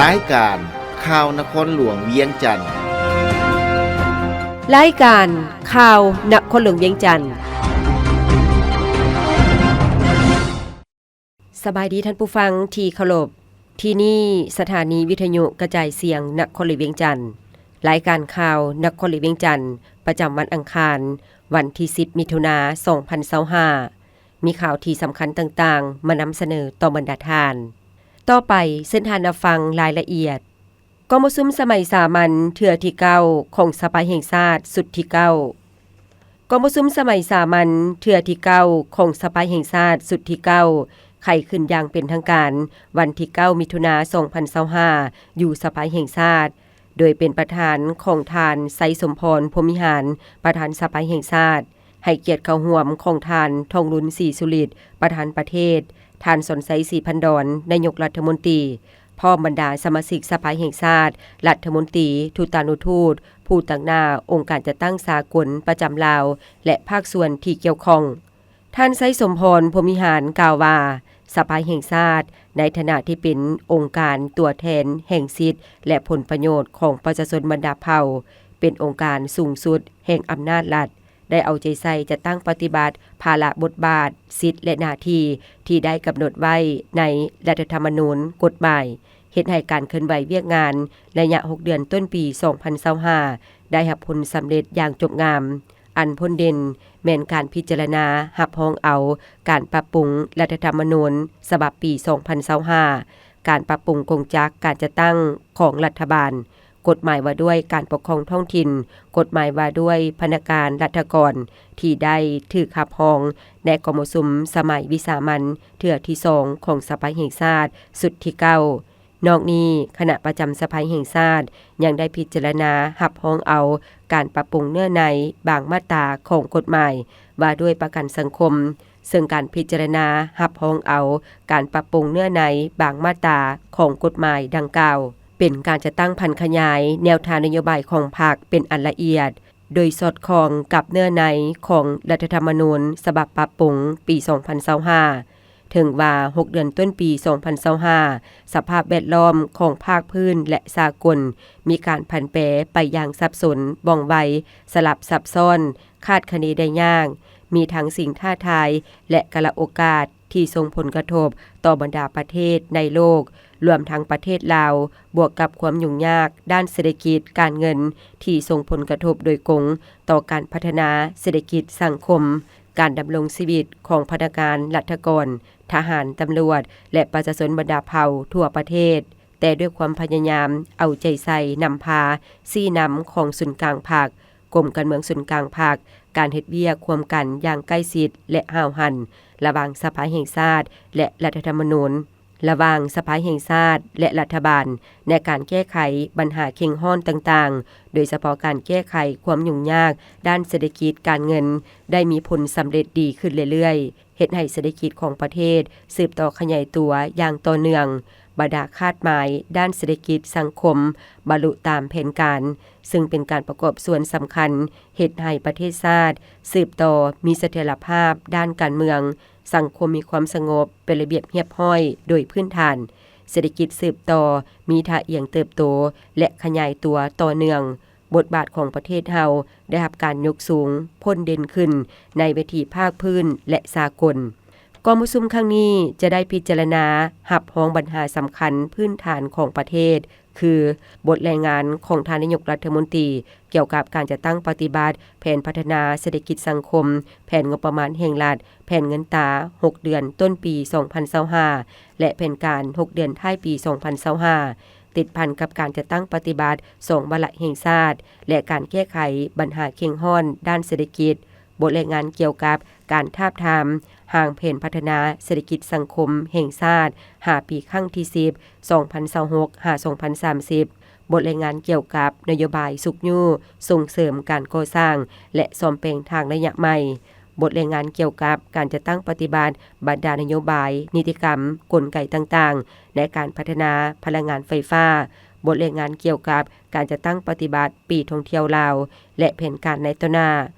ລາຍການຂ່າວນະຄອນຫຼວງວຽງຈັນ. ລາຍການຂ່າວນະຄອນຫຼວງວຽງຈັນ. ສະບາຍດີທ່ານຜູ້ຟັງທີ່ເຄົາລົບ. ທີ່ນີ້ສະຖານີວິທະຍຸກະຈາຍສຽງນະຄອນຫຼວງວຽງຈັນ. ລາຍການຂ່າວນະຄອນຫຼວງວຽງຈັນ ປະຈຳວັນອັງຄານ, ວັນທີສິບ ມິຖຸນາ ສອງພັນຊາວຫ້າ ມີຂ່າວທີ່ສຳຄັນຕ່າງໆ ມານຳສະເໜີຕໍ່ບັນດາທ່ານ. ຕໍ່ໄປເຊີນທ່ານຮັບຟັງລາຍລະອຽດ. ກອງປະຊຸມສະໄໝສາມັນເທື່ອທີເກົ້າຂອງສະພາແຫ່ງຊາດຊຸດທີເກົ້າ. ກອງປະຊຸມສະໄໝສາມັນເທື່ອທີເກົ້າຂອງສະພາແຫ່ງຊາດຊຸດທີເກົ້າ ໄຂຂຶ້ນຢ່າງເປັນທາງການ ວັນທີເກົ້າ ມິຖຸນາ ສອງພັນຊາວຫ້າ ຢູ່ສະພາແຫ່ງຊາດ, ໂດຍເປັນປະທານຂອງທ່ານ ໄຊສົມພອນ ພົມວິຫານ ປະທານສະພາແຫ່ງຊາດ, ໃຫ້ກຽດເຂົ້າຮ່ວມຂອງທ່ານ ທອງລຸນ ສີສຸລິດ ປະທານປະເທດ, ທ່ານ ສອນໄຊ ສີພັນດອນ ນາຍົກລັດຖະມົນຕີ, ພ້ອມບັນດາສະມາຊິກສະພາແຫ່ງຊາດ, ລັດຖະມົນຕີ, ທູຕານຸທູດ, ຜູ້ຕາງໜ້າອົງການຈັດຕັ້ງສາກົນປະຈຳລາວ ແລະ ພາກສ່ວນທີ່ກ່ຽວຂ້ອງ. ທ່ານ ໄຊສົມພອນ ພົມວິຫານ ກ່າວວ່າ ສະພາແຫ່ງຊາດ ໃນຖານະທີ່ເປັນອົງການຕົວແທນແຫ່ງສິດ ແລະ ຜົນປະໂຫຍດຂອງປະຊາຊົນບັນດາເຜົ່າ, ເປັນອົງການສູງສຸດແຫ່ງອຳນາດລັດ, ໄດ້ເອົາໃຈໃສ່ຈັດຕັ້ງປະຕິບັດພາລະບົດບາດ, ສິດ ແລະ ໜ້າທີ່ທີ່ໄດ້ກຳນົດໄວ້ໃນລັດຖະທຳມະນູນ, ກົດໝາຍ, ເຮັດໃຫ້ການເຄື່ອນໄຫວວຽກງານໄລຍະຫົກເດືອນຕົ້ນປີສອງພັນຊາວຫ້າ ໄດ້ຮັບຜົນສຳເລັດຢ່າງຈົບງາມ. ອັນພົ້ນເດັ່ນແມ່ນການພິຈາລະນາຮັບຮອງເອົາການປັບປຸງລັດຖະທຳມະນູນສະບັບປີສອງພັນຊາວຫ້າ, ການປັບປຸງກົງຈັກການຈັດຕັ້ງຂອງລັດຖະບານ, ກົດໝາຍວ່າດ້ວຍການປົກຄອງທ້ອງຖິ່ນ, ກົດໝາຍວ່າດ້ວຍພະນັກງານລັດຖະກອນ ທີ່ໄດ້ຖືກຮັບຮອງໃນກອງປະຊຸມສະໄໝວິສາມັນເທື່ອທີສອງຂອງສະພາແຫ່ງຊາດຊຸດທີເກົ້າ. ນອກນີ້, ຄະນະປະຈຳສະພາແຫ່ງຊາດຍັງໄດ້ພິຈາລະນາຮັບຮອງເອົາການປັບປຸງເນື້ອໃນບາງມາດຕາຂອງກົດໝາຍວ່າດ້ວຍປະກັນສັງຄົມ, ເຊິ່ງການພິຈາລະນາຮັບຮອງເອົາການປັບປຸງເນື້ອໃນບາງມາດຕາຂອງກົດໝາຍດັ່ງກ່າວ ເປັນການຈັດຕັ້ງຜັນຂະຫຍາຍແນວທາງນະໂຍບາຍຂອງພັກເປັນອັນລະອຽດ, ໂດຍສອດຄ່ອງກັບເນື້ອໃນຂອງລັດຖະທຳມະນູນສະບັບປັບປຸງປີສອງພັນຊາວຫ້າ. ເຖິງວ່າຫົກເດືອນຕົ້ນປີສອງພັນຊາວຫ້າ ສະພາບແວດລ້ອມຂອງພາກພື້ນ ແລະ ສາກົນ ມີການຜັນແປໄປຢ່າງສັບສົນ, ວ່ອງໄວ, ສະຫຼັບຊັບຊ້ອນ, ຄາດຄະເນໄດ້ຍາກ, ມີທັງສິ່ງທ້າທາຍ ແລະ ກາລະໂອກາດທີ່ສົ່ງຜົນກະທົບຕໍ່ບັນດາປະເທດໃນໂລກ, ລວມທັງປະເທດລາວ, ບວກກັບຄວາມຫຍຸ້ງຍາກດ້ານເສດຖະກິດການເງິນທີ່ສົ່ງຜົນກະທົບໂດຍກົງຕໍ່ການພັດທະນາເສດຖະກິດສັງຄົມ, ການດຳລົງຊີວິດຂອງພະນັກງານລັດຖະກອນ, ທະຫານ, ຕຳຫຼວດ ແລະ ປະຊາຊົນບັນດາເຜົ່າທົ່ວປະເທດ, ແຕ່ດ້ວຍຄວາມພະຍາຍາມເອົາໃຈໃສ່ນຳພາ, ຊີ້ນຳຂອງສູນກາງພັກ, ກົມການເມືອງສູນກາງພັກ, ການເຮັດວຽກຮ່ວມກັນຢ່າງໃກ້ຊິດ ແລະ ຫ້າວຫັນ ລະຫວ່າງສະພາແຫ່ງຊາດ ແລະ ລັດຖະທຳມະນູນ, ລະຫວ່າງສະພາແຫ່ງຊາດ ແລະ ລັດຖະບານ ໃນການແກ້ໄຂບັນຫາເຄັ່ງຮ້ອນຕ່າງໆ, ໂດຍສະເພາະການແກ້ໄຂຄວາມຫຍຸ້ງຍາກດ້ານເສດຖະກິດການເງິນ ໄດ້ມີຜົນສຳເລັດດີຂຶ້ນເລື້ອຍໆ, ເຮັດໃຫ້ເສດຖະກິດຂອງປະເທດສືບຕໍ່ຂະຫຍາຍຕົວຢ່າງຕໍ່ເນື່ອງ. ບັນດາຄາດໝາຍດ້ານເສດຖະກິດສັງຄົມບັນລຸຕາມແຜນການ, ເຊິ່ງເປັນການປະກອບສ່ວນສຳຄັນເຮັດໃຫ້ປະເທດຊາດສືບຕໍ່ມີສະຖຽນລະພາບດ້ານການເມືອງ, ສັງຄົມມີຄວາມສະຫງົບ, ເປັນລະບຽບຮຽບຮ້ອຍໂດຍພື້ນຖານ, ເສດຖະກິດສືບຕໍ່ມີທ່າອ່ຽງເຕີບໂຕ ແລະ ຂະຫຍາຍຕົວຕໍ່ເນື່ອງ. ບົດບາດຂອງປະເທດເຮົາໄດ້ຮັບການຍົກສູງ, ພົ້ນເດັ່ນຂຶ້ນໃນເວທີພາກພື້ນ ແລະ ສາກົນ. ກອງປະຊຸມຄັ້ງນີ້ຈະໄດ້ພິຈາລະນາຮັບຮອງບັນຫາສຳຄັນພື້ນຖານຂອງປະເທດ ຄື ບົດລາຍງານຂອງທ່ານນາຍົກລັດຖະມົນຕີ ກ່ຽວກັບການຈັດຕັ້ງປະຕິບັດແຜນພັດທະນາເສດຖະກິດສັງຄົມ, ແຜນງົບປະມານແຫ່ງລັດ, ແຜນເງິນຕາຫົກເດືອນຕົ້ນປີສອງພັນຊາວຫ້າ ແລະ ແຜນການຫົກເດືອນທ້າຍປີສອງພັນຊາວຫ້າ ຕິດພັນກັບການຈັດຕັ້ງປະຕິບັດສອງວາລະແຫ່ງຊາດ ແລະ ການແກ້ໄຂບັນຫາເຄັ່ງຮ້ອນດ້ານເສດຖະກິດ, ບົດລາຍງານກ່ຽວກັບການທາບທາມຮ່າງແຜນພັດທະນາເສດຖະກິດສັງຄົມແຫ່ງຊາດຫ້າປີ ຄັ້ງທີສິບ ສອງພັນຊາວຫົກ ຫາ ສອງພັນສາມສິບ, ບົດລາຍງານກ່ຽວກັບນະໂຍບາຍຊຸກຍູ້ສົ່ງເສີມການກໍ່ສ້າງ ແລະ ສ້ອມແປງທາງໄລຍະໃໝ່, ບົດລາຍງານກ່ຽວກັບການຈັດຕັ້ງປະຕິບັດບັນດານະໂຍບາຍ, ນິຕິກຳ, ກົນໄກຕ່າງໆ ໃນການພັດທະນາພະລັງງານໄຟຟ້າ, ບົດລາຍງານກ່ຽວກັບການຈັດຕັ້ງປະຕິບັດປີທ່ອງທ່ຽວລາວ ແລະ ແຜນການໃນຕໍ່ໜ້າ,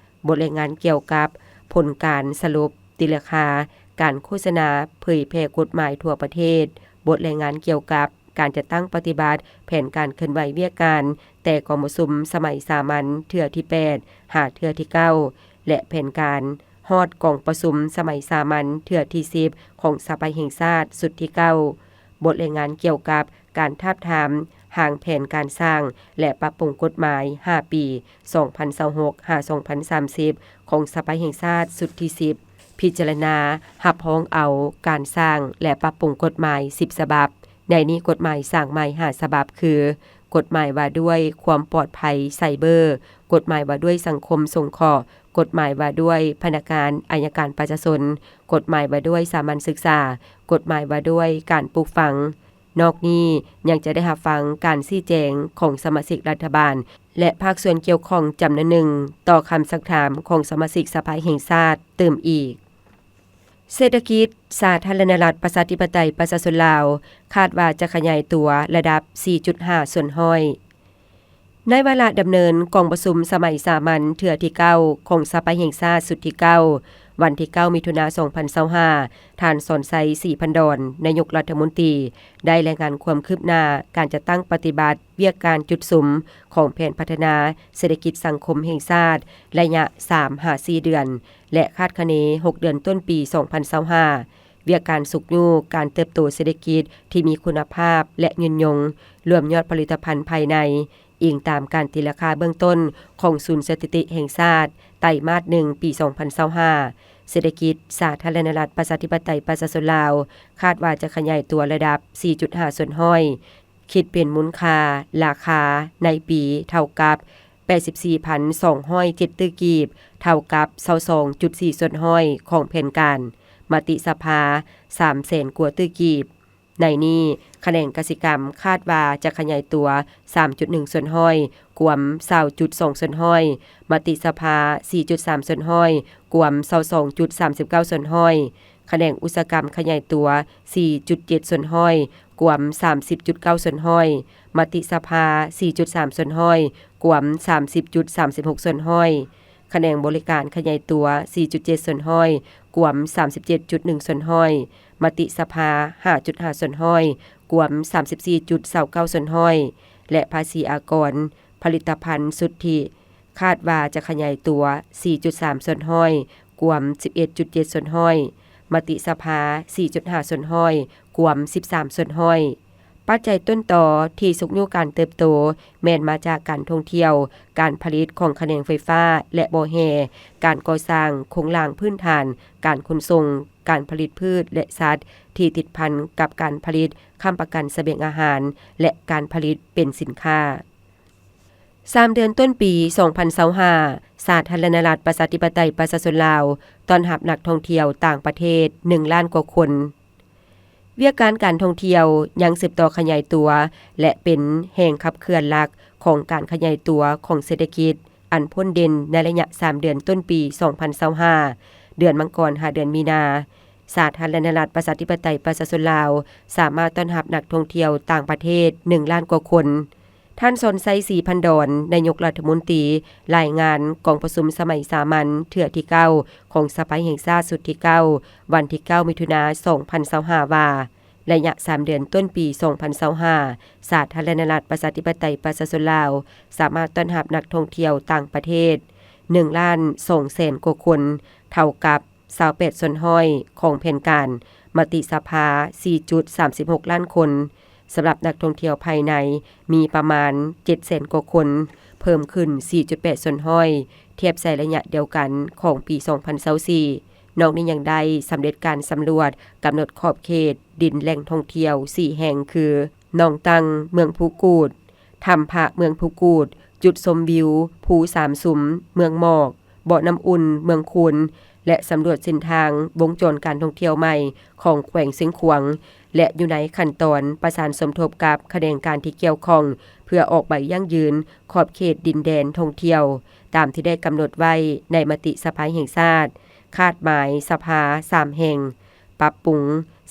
ບົດລາຍງານກ່ຽວກັບຜົນການສະຫຼຸບຕີລາຄາການໂຄສະນາເຜີຍແຜ່ກົດໝາຍທົ່ວປະເທດ, ບົດລາຍງານກ່ຽວກັບ ການຈັດຕັ້ງປະຕິບັດແຜນການເຄື່ອນໄຫວວຽກງານ ແຕ່ກອງປະຊຸມສະໄໝສາມັນເທື່ອທີແປດ ຫາເທື່ອທີເກົ້າ ແລະ ແຜນການຮອດກອງປະຊຸມສະໄໝສາມັນເທື່ອທີສິບ ຂອງສະພາແຫ່ງຊາດຊຸດທີເກົ້າ, ບົດລາຍງານກ່ຽວກັບການທາບທາມຮ່າງແຜນການສ້າງ ແລະ ປັບປຸງກົດໝາຍຫ້າປີ ສອງພັນຊາວຫົກ ຫາ ສອງພັນສາມສິບ ຂອງສະພາແຫ່ງຊາດຊຸດທີສິບ ພິຈາລະນາຮັບຮອງເອົາການສ້າງ ແລະ ປັບປຸງກົດໝາຍສິບສະບັບ. ໃນນີ້ກົດໝາຍສ້າງໃໝ່ຫ້າສະບັບຄື ກົດໝາຍວ່າດ້ວຍຄວາມປອດໄພໄຊເບີ, ກົດໝາຍວ່າດ້ວຍສັງຄົມສົງເຄາະ, ກົດໝາຍວ່າດ້ວຍພະນັກງານອັຍການປະຊາຊົນ, ກົດໝາຍວ່າດ້ວຍສາມັນສຶກສາ, ກົດໝາຍວ່າດ້ວຍການປູກຝັງ. ນອກນີ້ຍັງຈະໄດ້ຮັບຟັງການຊີ້ແຈງຂອງສະມາຊິກລັດຖະບານ ແລະ ພາກສ່ວນກ່ຽວຂ້ອງຈຳນວນໜຶ່ງ ຕໍ່ຄຳຊັກຖາມຂອງສະມາຊິກສະພາແຫ່ງຊາດຕື່ມອີກ. ເສດຖະກິດສາທາລະນະລັດ ປະຊາທິປະໄຕ ປະຊາຊົນລາວ ຄາດວ່າຈະຂະຫຍາຍຕົວລະດັບ ສີ່ຈຸດຫ້າສ່ວນຮ້ອຍ. ໃນວາລະດຳເນີນກອງປະຊຸມສະໄໝສາມັນເທື່ອທີເກົ້າ ຂອງສະພາແຫ່ງຊາດຊຸດທີເກົ້າ ວັນທີເກົ້າ ມິຖຸນາ ສອງພັນຊາວຫ້າ, ທ່ານ ສອນໄຊ ສີພັນດອນ ນາຍົກລັດຖະມົນຕີ ໄດ້ລາຍງານຄວາມຄືບໜ້າການຈັດຕັ້ງປະຕິບັດວຽກງານຈຸດສຸມຂອງແຜນພັດທະນາເສດຖະກິດສັງຄົມແຫ່ງຊາດ ໄລຍະສາມຫາສີ່ເດືອນ ແລະ ຄາດຄະເນຫົກເດືອນຕົ້ນປີສອງພັນຊາວຫ້າ, ວຽກການຊຸກຍູ້ການເຕີບໂຕເສດຖະກິດທີ່ມີຄຸນນະພາບ ແລະ ຍືນຍົງ, ລວມຍອດຜະລິດຕະພັນພາຍໃນ, ອີງຕາມການຕີລາຄາເບື້ອງຕົ້ນຂອງສູນສະຖິຕິແຫ່ງຊາດ ໄຕມາດໜຶ່ງ ປີສອງພັນຊາວຫ້າ, ເສດຖະກິດສາທາລະນະລັດ ປະຊາທິປະໄຕ ປະຊາຊົນລາວ ຄາດວ່າຈະຂະຫຍາຍຕົວລະດັບ ສີ່ຈຸດຫ້າສ່ວນຮ້ອຍ, ຄິດເປັນມູນຄ່າລາຄາໃນປີເທົ່າກັບ ແປດສິບສີ່ພັນສອງຮ້ອຍເຈັດຕື້ກີບ, ເທົ່າກັບ ຊາວສອງຈຸດສີ່ສ່ວນຮ້ອຍຂອງແຜນການ, ມະຕິສະພາ ສາມແສນກວ່າຕື້ກີບ. ໃນນີ້, ຂະແໜງກະສິກຳຄາດວ່າຈະຂະຫຍາຍຕົວ ສາມຈຸດໜຶ່ງສ່ວນຮ້ອຍ, ກວມ ຊາວຈຸດສອງສ່ວນຮ້ອຍ, ມະຕິສະພາ ສີ່ຈຸດສາມສ່ວນຮ້ອຍ, ກວມ ຊາວສອງຈຸດສາມສິບເກົ້າສ່ວນຮ້ອຍ, ຂະແໜງອຸດສາຫະກຳຂະຫຍາຍຕົວ ສີ່ຈຸດເຈັດສ່ວນຮ້ອຍ, ກວມ ສາມສິບຈຸດເກົ້າສ່ວນຮ້ອຍ, ມະຕິສະພາ ສີ່ຈຸດສາມສ່ວນຮ້ອຍ, ກວມ ສາມສິບຈຸດສາມສິບຫົກສ່ວນຮ້ອຍ, ຂະແໜງບໍລິການຂະຫຍາຍຕົວ ສີ່ຈຸດເຈັດສ່ວນຮ້ອຍ, ກວມ ສາມສິບເຈັດຈຸດໜຶ່ງສ່ວນຮ້ອຍ, ມະຕິສະພາ ຫ້າຈຸດຫ້າສ່ວນຮ້ອຍ, ກວມ ສາມສິບສີ່ຈຸດຊາວເກົ້າສ່ວນຮ້ອຍ ແລະ ພາສີອາກອນຜະລິດຕະພັນສຸດທິ ຄາດວ່າຈະຂະຫຍາຍຕົວ ສີ່ຈຸດສາມສ່ວນຮ້ອຍ, ກວມ ສິບເອັດຈຸດເຈັດສ່ວນຮ້ອຍ, ມະຕິສະພາ ສີ່ຈຸດຫ້າສ່ວນຮ້ອຍ, ກວມ ສິບສາມສ່ວນຮ້ອຍ. ປັດໄຈຕົ້ນຕໍທີ່ຊຸກຍູ້ການເຕີບໂຕ ແມ່ນມາຈາກການທ່ອງທ່ຽວ, ການຜະລິດຂອງຂະແໜງໄຟຟ້າ ແລະ ບໍ່ແຮ່, ການກໍ່ສ້າງໂຄງລ່າງພື້ນຖານ, ການຂົນສົ່ງ, ການຜະລິດພືດ ແລະ ສັດທີ່ຕິດພັນກັບການຜະລິດ, ຄ້ຳປະກັນສະບຽງອາຫານ ແລະ ການຜະລິດເປັນສິນຄ້າ. ສາມເດືອນຕົ້ນປີສອງພັນຊາວຫ້າ, ສາທາລະນະລັດ ປະຊາທິປະໄຕ ປະຊາຊົນລາວ ຕ້ອນຮັບນັກທ່ອງທ່ຽວຕ່າງປະເທດ ໜຶ່ງລ້ານກວ່າຄົນ. ວຽກການການທ່ອງທ່ຽວຍັງສືບຕໍ່ຂະຫຍາຍຕົວ ແລະ ເປັນແຮງຂັບເຄື່ອນຫຼັກຂອງການຂະຫຍາຍຕົວຂອງເສດຖະກິດ ອັນພົ້ນເດັ່ນໃນໄລຍະສາມເດືອນຕົ້ນປີສອງພັນຊາວຫ້າ, ເດືອນມັງກອນຫາເດືອນມີນາ, ສາທາລະນະລັດ ປະຊາທິປະໄຕ ປະຊາຊົນລາວ ສາມາດຕ້ອນຮັບນັກທ່ອງທ່ຽວຕ່າງປະເທດ ໜຶ່ງລ້ານກວ່າຄົນ. ທ່ານ ສອນໄຊ ສີພັນດອນ ນາຍົກລັດຖະມົນຕີ ລາຍງານກອງປະຊຸມສະໄໝສາມັນເທື່ອທີເກົ້າ ຂອງສະພາແຫ່ງຊາດຊຸດທີເກົ້າ ວັນທີເກົ້າ ມິຖຸນາ ສອງພັນຊາວຫ້າ ວ່າ, ໄລຍະສາມເດືອນຕົ້ນປີສອງພັນຊາວຫ້າ ສາທາລະນະລັດ ປະຊາທິປະໄຕ ປະຊາຊົນລາວ ສາມາດຕ້ອນຮັບນັກທ່ອງທ່ຽວຕ່າງປະເທດ ໜຶ່ງລ້ານສອງແສນກວ່າຄົນ, ເທົ່າກັບ ຊາວແປດສ່ວນຮ້ອຍຂອງແຜນການ, ມະຕິສະພາ ສີ່ຈຸດສາມສິບຫົກລ້ານຄົນ. ສຳລັບນັກທ່ອງທ່ຽວພາຍໃນ ມີປະມານເຈັດແສນກວ່າຄົນ, ເພີ່ມຂຶ້ນ ສີ່ຈຸດແປດສ່ວນຮ້ອຍ ທຽບໃສ່ໄລຍະດຽວກັນຂອງປີສອງພັນຊາວສີ່. ນອກນີ້ຍັງໄດ້ສຳເລັດການສຳຫຼວດກຳນົດຂອບເຂດດິນແຫຼ່ງທ່ອງທ່ຽວສີ່ແຫ່ງ ຄື ໜອງຕັງ ເມືອງພູກູດ, ຖ້ຳພະ ເມືອງພູກູດ, ຈຸດຊົມວິວພູສາມຊຸມ ເມືອງໝອກ, ບໍ່ນ້ຳອຸ່ນ ເມືອງຄູນ ແລະ ສຳຫຼວດເສັ້ນທາງວົງຈອນການທ່ອງທ່ຽວໃໝ່ຂອງແຂວງຊຽງຂວາງ ແລະ ຢູ່ໃນຂັ້ນຕອນປະສານສົມທົບກັບຂະແໜງການທີ່ກ່ຽວຂ້ອງ ເພື່ອອອກໃບຢັ້ງຢືນຂອບເຂດດິນແດນທ່ອງທ່ຽວ ຕາມທີ່ໄດ້ກຳນົດໄວ້ໃນມະຕິສະພາແຫ່ງຊາດ, ຄາດໝາຍສະພາສາມແຫ່ງ, ປັບປຸງ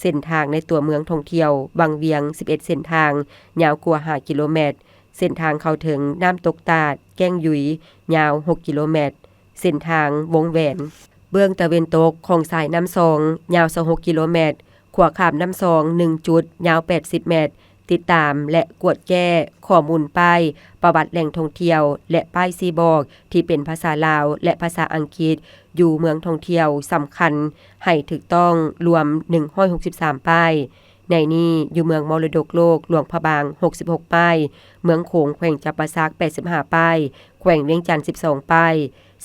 ເສັ້ນທາງໃນຕົວເມືອງທ່ອງທ່ຽວວັງວຽງ ສິບເອັດເສັ້ນທາງ, ຍາວກວ່າຫ້າກິໂລແມັດ, ເສັ້ນທາງເຂົ້າເຖິງນ້ຳຕົກຕາດ ແກ້ງຍຸຍ ຍາວຫົກກິໂລແມັດ, ເສັ້ນທາງວົງແຫວນ ເບື້ອງຕາເວັນຕົກຂອງສາຍນ້ຳຊອງ ຍາວຊາວຫົກກິໂລແມັດ, ຂົວຂ້າມນ້ຳຊອງໜຶ່ງຈຸດ ຍາວແປດສິບແມັດ, ຕິດຕາມ ແລະ ກວດແກ້ຂໍ້ມູນປ້າຍປະຫວັດແຫຼ່ງທ່ອງທ່ຽວ ແລະ ປ້າຍຊີ້ບອກທີ່ເປັນພາສາລາວ ແລະ ພາສາອັງກິດ ຢູ່ເມືອງທ່ອງທ່ຽວສຳຄັນ ໃຫ້ຖືກຕ້ອງລວມໜຶ່ງຮ້ອຍຫົກສິບສາມປ້າຍ. ໃນນີ້ຢູ່ເມືອງມໍລະດົກໂລກຫຼວງພະບາງຫົກສິບຫົກປ້າຍ, ເມືອງໂຂງແຂວງຈຳປາສັກແປດສິບຫ້າປ້າຍ, ແຂວງວຽງຈັນສິບສອງປ້າຍ,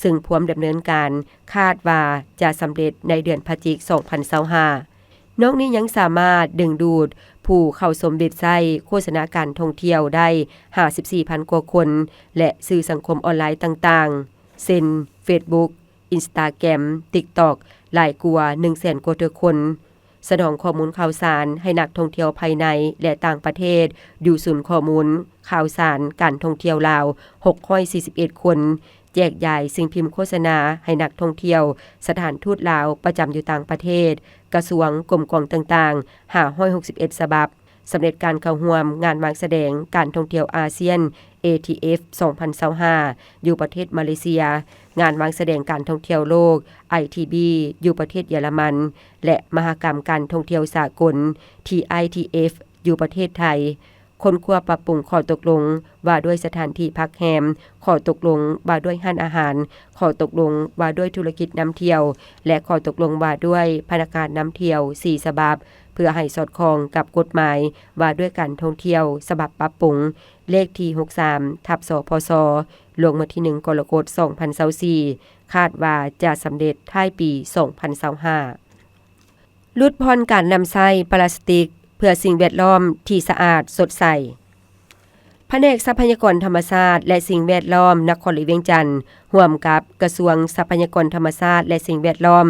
ຊຶ່ງພວມດຳເນີນການຄາດວ່າຈະສຳເລັດໃນເດືອນພະຈິກສອງພັນຊາວຫ້າ. ນອກນີ້ຍັງສາມາດດຶງດູດຜູ້ເຂົ້າຊົມເວັບໄຊໂຄສະນາການທ່ອງທ່ຽວໄດ້ຫ້າສິບສີ່ພັນກວ່າຄົນ ແລະ ສື່ສັງຄົມອອນລາຍຕ່າງໆ ເຊັ່ນ ເຟສບຸກ, ອິນສະຕາແກຣມ, ຕິກຕັອກ ຫຼາຍກວ່າໜຶ່ງແສນກວ່າເທື່ອຄົນ. ສະໜອງຂໍ້ມູນຂ່າວສານໃຫ້ນັກທ່ອງທ່ຽວພາຍໃນ ແລະ ຕ່າງປະເທດ ຢູ່ສູນຂໍ້ມູນຂ່າວສານການທ່ອງທ່ຽວລາວຫົກຮ້ອຍສີ່ສິບເອັດຄົນ, ແຈກຢາຍສິ່ງພິມໂຄສະນາໃຫ້ນັກທ່ອງທ່ຽວສະຖານທູດລາວປະຈຳຢູ່ຕ່າງປະເທດ, ກະຊວງ, ກົມກອງຕ່າງໆ ຫ້າຮ້ອຍຫົກສິບເອັດສະບັບ, ສຳເລັດການເຂົ້າຮ່ວມງານວາງສະແດງການທ່ອງທ່ຽວອາຊຽນ ເອທີເອັຟ ສອງພັນຊາວຫ້າ ຢູ່ປະເທດມາເລເຊຍ, ງານວາງສະແດງການທ່ອງທ່ຽວໂລກ ໄອທີບີ ຢູ່ປະເທດເຢຍລະມັນ ແລະ ມະຫະກຳການທ່ອງທ່ຽວສາກົນ ທີໄອທີເອັຟ ຢູ່ປະເທດໄທ, ຄົ້ນຄວ້າປັບປຸງຂໍ້ຕົກລົງວ່າດ້ວຍສະຖານທີ່ພັກແຮມ, ຂໍ້ຕົກລົງວ່າດ້ວຍຮ້ານອາຫານ, ຂໍ້ຕົກລົງວ່າດ້ວຍທຸລະກິດນຳທ່ຽວ ແລະ ຂໍ້ຕົກລົງວ່າດ້ວຍພະນັກງານນຳທ່ຽວສີ່ສະບັບ ເພື່ອໃຫ້ສອດຄ່ອງກັບກົດໝາຍວ່າດ້ວຍການທ່ອງທ່ຽວສະບັບປັບປຸງ ເລກທີຫົກສາມ ທັບ ສພຊ ລົງວັນທີໜຶ່ງ ກໍລະກົດ ສອງພັນຊາວສີ່ ຄາດວ່າຈະສຳເລັດທ້າຍປີສອງພັນຊາວຫ້າ. ຫຼຸດຜ່ອນການນຳໃຊ້ປລາສຕິກເພື່ອສິ່ງແວດລ້ອມທີ່ສະອາດສົດໃສ. ພະແນກຊັບພະຍາກອນທຳມະຊາດ ແລະ ສິ່ງແວດລ້ອມນະຄອນຫຼວງວຽງຈັນ ຮ່ວມກັບກະຊວງຊັບພະຍາກອນທຳມະຊາດ ແລະ ສິ່ງແວດລ້ອມ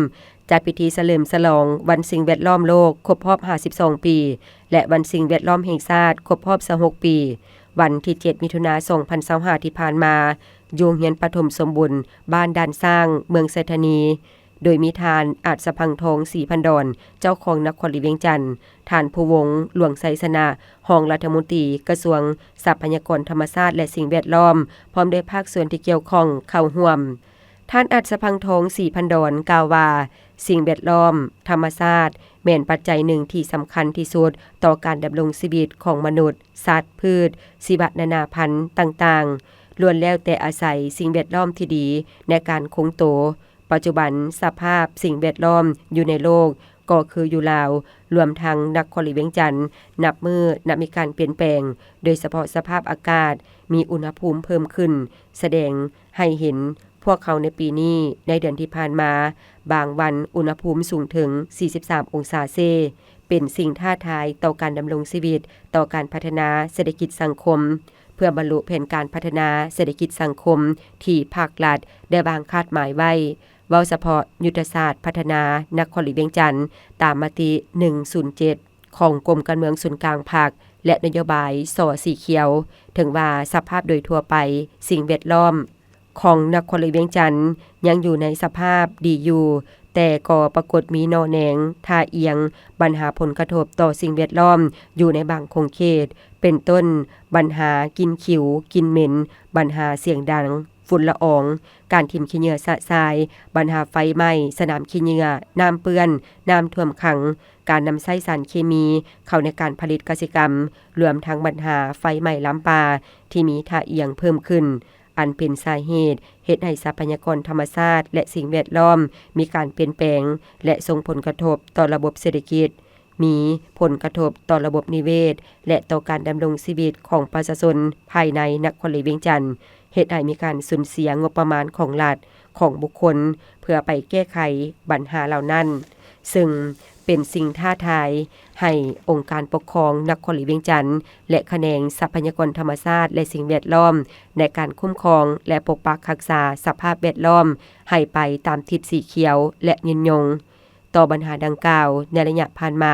ຈັດພິທີສະເຫຼີມສະຫຼອງວັນສິ່ງແວດລ້ອມໂລກຄົບຮອບຫ້າສິບສອງປີ ແລະ ວັນສິ່ງແວດລ້ອມແຫ່ງຊາດຄົບຮອບຊາວຫົກປີ ວັນທີເຈັດ ມິຖຸນາ ສອງພັນຊາວຫ້າ ທີ່ຜ່ານມາ ຢູ່ໂຮງຮຽນປະຖົມສົມບູນບ້ານດ່ານຊ້າງ ເມືອງໄຊທານີ ໂດຍມີທ່ານ ອາດສະພັງທອງ ສີພັນດອນ ເຈົ້າຄອງນະຄອນຫຼວງວຽງຈັນ, ທ່ານ ພູວົງ ຫຼວງໄຊຊະນະ ຮອງລັດຖະມົນຕີກະຊວງຊັບພະຍາກອນທຳມະຊາດ ແລະ ສິ່ງແວດລ້ອມ ພ້ອມດ້ວຍພາກສ່ວນທີ່ກ່ຽວຂ້ອງເຂົ້າຮ່ວມ. ທ່ານ ອາດສະພັງທອງ ສີພັນດອນ ກ່າວວ່າ ສິ່ງແວດລ້ອມ, ທຳມະຊາດ ແມ່ນປັດໄຈໜຶ່ງທີ່ສຳຄັນທີ່ສຸດຕໍ່ການດຳລົງຊີວິດຂອງມະນຸດ, ສັດ, ພືດ, ຊີວະນານາພັນຕ່າງໆ ລ້ວນແລ້ວແຕ່ອາໄສສິ່ງແວດລ້ອມທີ່ດີໃນການຄົງໂຕ. ປັດຈຸບັນສະພາບສິ່ງແວດລ້ອມຢູ່ໃນໂລກກໍຄືຢູ່ລາວ, ລວມທັງນະຄອນຫຼວງວຽງຈັນ ນັບມື້ນັບມີການປ່ຽນແປງ, ໂດຍສະເພາະສະພາບອາກາດມີອຸນຫະພູມເພີ່ມຂຶ້ນ, ສະແດງໃຫ້ເຫັນພວກເຮົາໃນປີນີ້, ໃນເດືອນທີ່ຜ່ານມາ, ບາງວັນອຸນຫະພູມສູງເຖິງສີ່ສິບສາມອົງສາເຊ, ເປັນສິ່ງທ້າທາຍຕໍ່ການດຳລົງຊີວິດ, ຕໍ່ການພັດທະນາເສດຖະກິດສັງຄົມ. ເພື່ອບັນລຸແຜນການພັດທະນາເສດຖະກິດສັງຄົມທີ່ພາກລັດໄດ້ວາງຄາດໝາຍໄວ້, ເວົ້າສະເພາະຍຸດທະສາດພັດທະນານະຄອນຫຼວງວຽງຈັນ ຕາມມະຕິໜຶ່ງສູນເຈັດ ຂອງກົມການເມືອງສູນກາງພັກ ແລະ ນະໂຍບາຍ ສ ສີຂຽວ, ເຖິງວ່າສະພາບໂດຍທົ່ວໄປ, ສິ່ງແວດລ້ອມ ຂອງນະຄອນຫຼວງວຽງຈັນຍັງຢູ່ໃນສະພາບດີຢູ່, ແຕ່ກໍປາກົດມີໜໍ່ແໜງ, ທ່າອຽງ, ບັນຫາຜົນກະທົບຕໍ່ສິ່ງແວດລ້ອມຢູ່ໃນບາງຂົງເຂດ, ເປັນຕົ້ນ ບັນຫາກິ່ນຂິວ, ກິ່ນເໝັນ, ບັນຫາສຽງດັງ, ຝຸ່ນລະອອງ, ການຖິ້ມຂີ້ເຫຍື້ອຊະຊາຍ, ບັນຫາໄຟໄໝ້ສະໜາມຂີ້ເຫຍື້ອ, ນ້ຳເປື້ອນ, ນ້ຳຖ້ວມຂັງ, ການນຳໃຊ້ສານເຄມີເຂົ້າໃນການຜະລິດກະສິກຳ, ລວມທັງບັນຫາໄຟໄໝ້ລາມປ່າທີ່ມີທ່າອຽງເພີ່ມຂຶ້ນ. ອັນເປັນສາເຫດເຮັດໃຫ້ຊັບພະຍາກອນທຳມະຊາດ ແລະ ສິ່ງແວດລ້ອມມີການປ່ຽນແປງ ແລະ ສົ່ງຜົນກະທົບຕໍ່ລະບົບເສດຖະກິດ, ມີຜົນກະທົບຕໍ່ລະບົບນິເວດ ແລະ ຕໍ່ການດຳລົງຊີວິດຂອງປະຊາຊົນພາຍໃນນະຄອນຫຼວງວຽງຈັນ, ເຮັດໃຫ້ມີການສູນເສຍງົບປະມານຂອງລັດ, ຂອງບຸກຄົນ ເພື່ອໄປແກ້ໄຂບັນຫາເຫຼົ່ານັ້ນ, ເຊິ່ງເປັນສິ່ງທ້າທາຍ ໃຫ້ອົງການປົກຄອງນະຄອນຫຼວງວຽງຈັນ ແລະ ຂະແໜງຊັບພະຍາກອນທຳມະຊາດ ແລະ ສິ່ງແວດລ້ອມ ໃນການຄຸ້ມຄອງ ແລະ ປົກປັກຮັກສາສະພາບແວດລ້ອມ ໃຫ້ໄປຕາມທິດສີຂຽວ ແລະ ຍືນຍົງ. ຕໍ່ບັນຫາດັ່ງກ່າວ, ໃນໄລຍະຜ່ານມາ,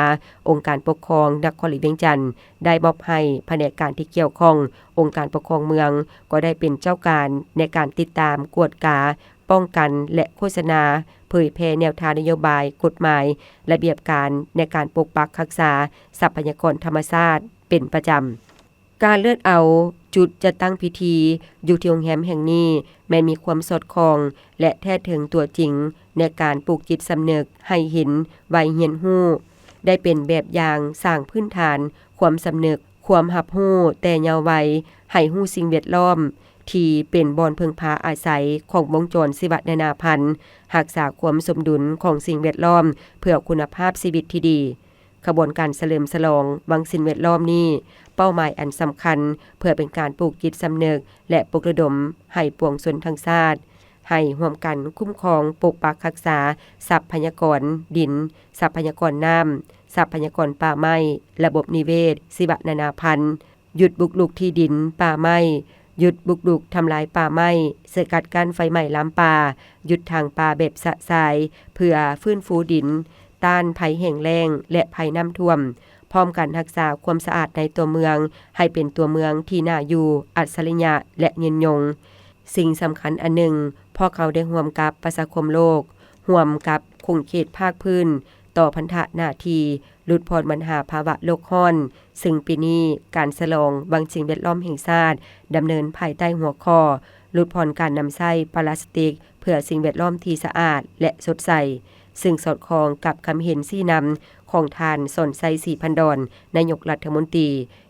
ອົງການປົກຄອງນະຄອນຫຼວງວຽງຈັນ ໄດ້ມອບໃຫ້ພະແນກການທີ່ກ່ຽວຂ້ອງ, ອົງການປົກຄອງເມືອງ ກໍໄດ້ເປັນເຈົ້າການໃນການຕິດຕາມ, ກວດກາ, ປ້ອງກັນ ແລະ ໂຄສະນາ, ເຜີຍແຜ່ແນວທາງນະໂຍບາຍ, ກົດໝາຍ, ລະບຽບການໃນການປົກປັກຮັກສາຊັບພະຍາກອນທຳມະຊາດເປັນປະຈຳ. ການເລືອກເອົາຈຸດຈັດຕັ້ງພິທີຢູ່ທີ່ໂຮງແຮມແຫ່ງນີ້ແມ່ນມີຄວາມສອດຄ່ອງ ແລະ ແທດເຖິງຕົວຈິງໃນການປູກຈິດສຳນຶກໃຫ້ເຫັນໄວຮຽນຮູ້, ໄດ້ເປັນແບບຢ່າງສ້າງພື້ນຖານຄວາມສຳນຶກ ຄວາມຮັບຮູ້ແຕ່ເຍົາໄວ ໃຫ້ຮູ້ສິ່ງແວດລ້ອມທີ່ເປັນບ່ອນເພິ່ງພາອາໄສຂອງວົງຈອນຊີວະນານາພັນ, ຮັກສາຄວາມສົມດຸນຂອງສິ່ງແວດລ້ອມເພື່ອຄຸນນະພາບຊີວິດທີ່ດີ. ຂະບວນການສະເຫຼີມສະຫຼອງວັນສິ່ງແວດລ້ອມນີ້ ເປົ້າໝາຍອັນສຳຄັນເພື່ອເປັນການປູກຈິດສຳນຶກ ແລະ ປຸກລະດົມໃຫ້ປວງຊົນທັງຊາດ ໃຫ້ຮ່ວມກັນຄຸ້ມຄອງ, ປົກປັກຮັກສາຊັບພະຍາກອນດິນ, ຊັບພະຍາກອນນ້ຳ, ຊັບພະຍາກອນປ່າໄມ້, ລະບົບນິເວດ, ຊີວະນານາພັນ, ຢຸດບຸກລຸກທີ່ດິນປ່າໄມ້, ຢຸດບຸກລຸກທຳລາຍປ່າໄມ້, ສະກັດກັ້ນໄຟໄໝ້ລາມປ່າ, ຢຸດຖາງປ່າແບບຊະຊາຍ ເພື່ອຟື້ນຟູດິນ, ຕ້ານໄພແຫ້ງແລ້ງ ແລະ ໄພນ້ຳຖ້ວມ, ພ້ອມກັນຮັກສາຄວາມສະອາດໃນຕົວເມືອງ ໃຫ້ເປັນຕົວເມືອງທີ່ໜ້າຢູ່, ອັດສະລິຍະ ແລະ ຍືນຍົງ. ສິ່ງສຳຄັນອັນໜຶ່ງ, ພວກເຮົາໄດ້ຮ່ວມກັບປະຊາຄົມໂລກ, ຮ່ວມກັບຂົງເຂດພາກພື້ນ, ຕໍ່ພັນທະໜ້າທີ່ ຫຼຸດຜ່ອນບັນຫາພາວະໂລກຮ້ອນ, ຊຶ່ງປີນີ້ການສະຫຼອງວັນສິ່ງແວດລ້ອມແຫ່ງຊາດ ດຳເນີນພາຍໃຕ້ຫົວຂໍ້ ຫຼຸດຜ່ອນການນຳໃຊ້ປາລາສຕິກ ເພື່ອສິ່ງແວດລ້ອມທີ່ສະອາດ ແລະ ສົດໃສ, ຊຶ່ງສອດຄ່ອງກັບຄຳເຫັນຊີ້ນຳຂອງທ່ານ ສອນໄຊ ສີພັນດອນ ນາຍົກລັດຖະມົນຕີ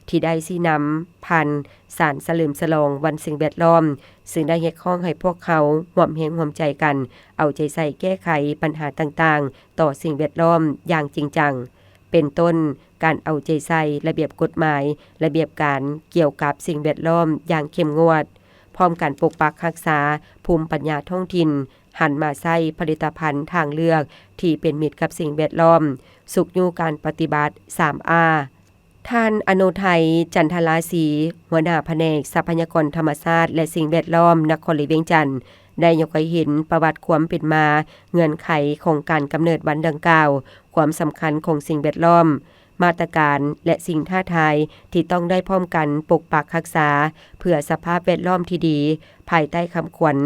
ທີ່ໄດ້ຊີ້ນຳຜ່ານສານສະເຫຼີມສະຫຼອງວັນສິ່ງແວດລ້ອມ, ຊຶ່ງໄດ້ຮຽກຮ້ອງໃຫ້ພວກເຮົາຮ່ວມແຮງຮ່ວມໃຈກັນ ເອົາໃຈໃສ່ແກ້ໄຂບັນຫາຕ່າງໆຕໍ່ສິ່ງແວດລ້ອມຢ່າງຈິງຈັງ, ເປັນຕົ້ນ ການເອົາໃຈໃສ່ລະບຽບກົດໝາຍ, ລະບຽບການກ່ຽວກັບສິ່ງແວດລ້ອມຢ່າງເຂັ້ມງວດ, ພ້ອມກັນປົກປັກຮັກສາພູມປັນຍາທ້ອງຖິ່ນ, ຫັນມາໃຊ້ຜະລິດຕະພັນທາງເລືອກທີ່ເປັນມິດກັບສິ່ງແວດລ້ອມ, ຊຸກຍູ້ການປະຕິບັດ ສາມ ອາ. ທ່ານ ອະນຸໄທ ຈັນທະລາສີ, ຫົວໜ້າພະແນກຊັບພະຍາກອນທຳມະຊາດ ແລະ ສິ່ງແວດລ້ອມ ນະຄອນຫຼວງວຽງຈັນ ໄດ້ຍົກໃຫ້ເຫັນປະຫວັດຄວາມເປັນມາ, ເງື່ອນໄຂຂອງການກຳເນີດວັນດັ່ງກ່າວ, ຄວາມສຳຄັນຂອງສິ່ງແວດລ້ອມ, ມາດຕະການ ແລະ ສິ່ງທ້າທາຍທີ່ຕ້ອງໄດ້ພ້ອມກັນປົກປັກຮັກສາ ເພື່ອສະພາບແວດລ້ອມທີ່ດີ, ພາຍໃຕ້ຄຳຂວັນ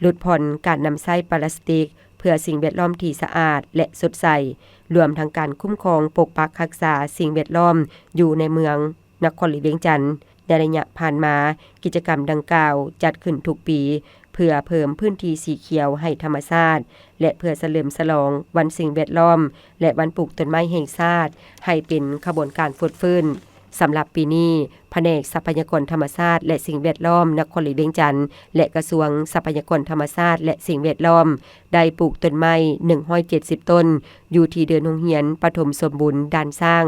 ຫຼຸດຜ່ອນການນຳໃຊ້ປາລາສຕິກ ເພື່ອສິ່ງແວດລ້ອມທີ່ສະອາດ ແລະ ສົດໃສ, ລວມທັງການຄຸ້ມຄອງປົກປັກຮັກສາສິ່ງແວດລ້ອມຢູ່ໃນເມືອງນະຄອນຫຼວງວຽງຈັນ. ໃນໄລຍະຜ່ານມາ, ກິດຈະກຳດັ່ງກ່າວຈັດຂຶ້ນທຸກປີ ເພື່ອເພີ່ມພື້ນທີ່ສີຂຽວໃຫ້ທຳມະຊາດ ແລະ ເພື່ອສະເຫຼີມສະຫຼອງວັນສິ່ງແວດລ້ອມ ແລະ ວັນປູກຕົ້ນໄມ້ແຫ່ງຊາດ ໃຫ້ເປັນຂະບວນການຟົດຟື້ນ. ສຳລັບປີນີ້, ພະແນກຊັບພະຍາກອນທຳມະຊາດ ແລະ ສິ່ງແວດລ້ອມ ນະຄອນຫຼວງວຽງຈັນ ແລະ ກະຊວງຊັບພະຍາກອນທຳມະຊາດ ແລະ ສິ່ງແວດລ້ອມ ໄດ້ປູກຕົ້ນໄມ້ໜຶ່ງຮ້ອຍເຈັດສິບຕົ້ນ ຢູ່ທີ່ເດີ່ນໂຮງຮຽນປະຖົມສົມບູນດ່ານຊ້າງ,